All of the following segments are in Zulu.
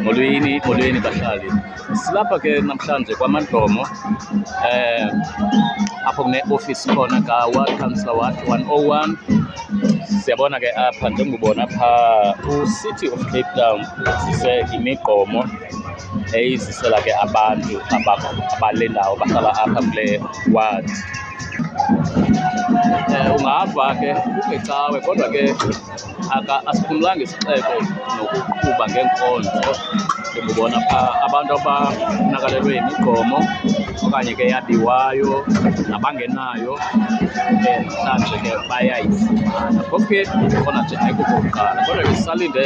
Molweni, molweni bahlali. Silapha ke namhlanje kwaMandlomo, apho kune-ofisi khona ka-ward councillor ward 101. Siyabona ke apha, njengoba ubona phaa, uCity of Cape Town uzise imigqomo eyizisela ke abantu abale ndawo bahlala apha kule ward. Ungava ke kungecawe, kodwa ke asiphumlanga isixeko nokuqhuba ngeenkonzo. Njengobona phaa abantu abonakalelwe yimigqomo okanye ke yabiwayo nabangenayo, namhlanje ke bayayifumana. Phofu ke khona nje ayikokokuqala, kodwa ke sisalinde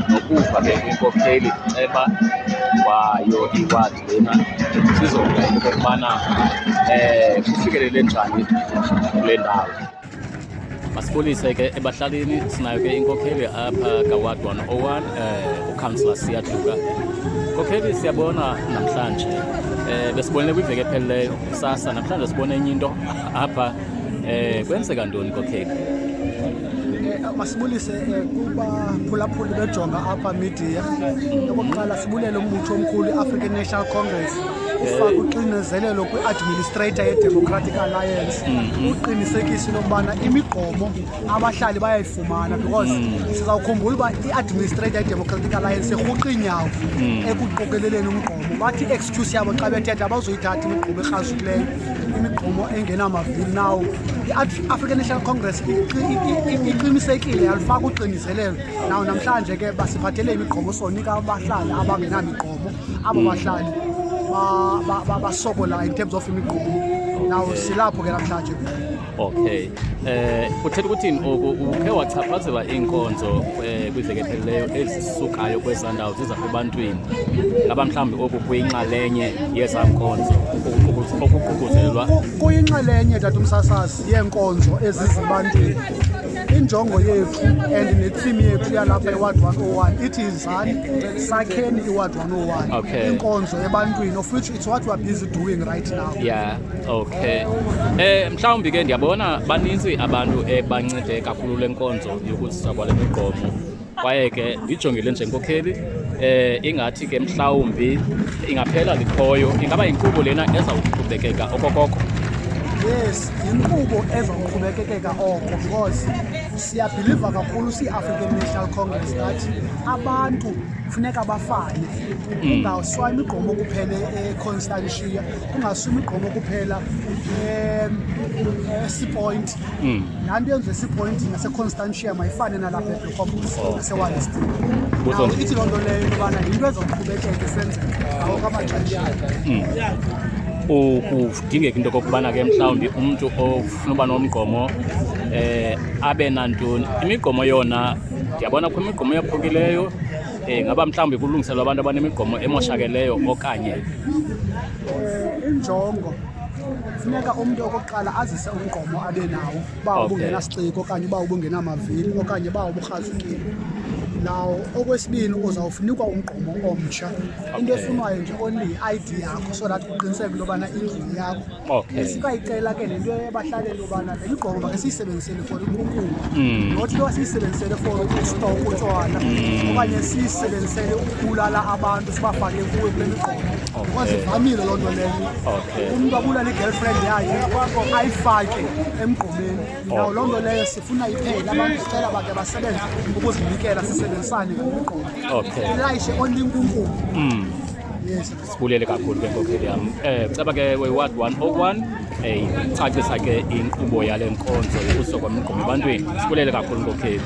nokuva ke kwinkokheli, ceba wayo iwadi lena, sizova into okokubana kufikelele njani kule ndawo. Masibulise ke ebahlalini. Sinayo ke inkokheli apha ka-ward 101, uCouncillor Siyaduka. Nkokheli, siyabona namhlanje, besibonile kwiveki ephelileyo kusasa, namhlanje sibone enye into apha. Kwenzeka ntoni, nkokheli? Masibulise kubaphulaphuli bejonga apha media. Okokuqala sibulele umbutho omkhulu i-African National Congress ufaka uxinezelelo kwi-administrator ye-Democratic Alliance uqinisekisa into yokubana imigqomo abahlali bayayifumana, because sizawukhumbula uba i-administrator ye-Democratic Alliance irhuqa iinyawo ekuqokeleleni umgqomo. Bathi i-excuse yabo xa bethetha, abazoyithatha imigqomo ekrazukileyo, imigqomo engenamavili. Now i-African National Congress iqinisekile yalufaka uxinizelelo. Now namhlanje ke basiphathele imigqomo, sonika abahlali abangenamigqomo, abo bahlali basokola in terms of imigqomo. Now silapho ke namhlanje. Okay, kuthetha ukuthini oku? Ukhe wachaphazela iinkonzo kwiveki ephelileyo ezisukayo kwezaa ndawo zizapha ebantwini. Ngaba mhlawumbi oku kuyinxalenye yezaa nkonzo okuququzelelwa? Kuyinxalenye, tata umsasazi, yeenkonzo ezizebantwini. Injongo yethu and ne-theme yethu yalapha eward 101 ithi "Izani sakheni iward 101". Inkonzo ebantwini, of which it's what we are busy doing right now. Yeah, okay. Mhlawumbi ke ndiyabona baninzi abantu ebancede kakhulu le nkonzo yokuziswa kwale migqomo. Kwaye ke ndijongile njenkokheli, ingathi ke mhlawumbi ingaphela likhoyo. Ingaba yinkqubo lena ezawuqhubekeka okokoko? Yes, yinkqubo ezawuqhubekekeka oko, because siyabhiliva kakhulu siyi-African National Congress that abantu funeka bafane, kungasiwa imigqomo kuphela eConstantia, kungasiwa imigqomo kuphela eSea Point. Laa nto yenziwe eSea Point naseConstantia mayifane nalapha eBloekombos naseWalleston. Buzo Now ithi loo nto leyo into yobana yinto ezawuqhubekeka isenzeka ngawo kamaxesha. Kudingeka into okokubana ke mhlawumbi umntu ofuna uba nomgqomo abe nantoni? Imigqomo yona ndiyabona kukho imigqomo eyaphukileyo. Ngaba mhlawumbi kulungiselwa abantu abanemigqomo emoshakeleyo okanye? Injongo funeka umntu okokuqala azise umgqomo abe nawo, uba ubungenasiciko okanye uba ubungenamavili okanye uba ubukrazukile. Now okwesibini uzawufunikwa umgqomo omtsha. Into efunwayo nje only yi-ID yakho so that kuqiniseke into yobana indlu yakho. Sikayicela ke nento ebahlaleni yobana le migqomo make siyisebenzisele for inkunkuma, not into siyisebenzisele for ukustokha utywala okanye siyisebenzisele ukubulala abantu, sibafake kuyo kule migqomo, because ivamile loo nto leyo. Umntu abulale i-girlfriend yakhe ayifake emgqomeni. Now loo nto leyo sifuna iphele. Abantu sicela bakhe basebenze ukuzinikela, sisebenzisane ngale migqomo, ilayishe only inkunkuma. Yes. Sibulele kakhulu ke, nkokheli yam. Ceba ke we-ward 101, icacisa ke inkqubo yale nkonzo yokuso kwemigqomo ebantwini. Sibulele kakhulu, nkokheli.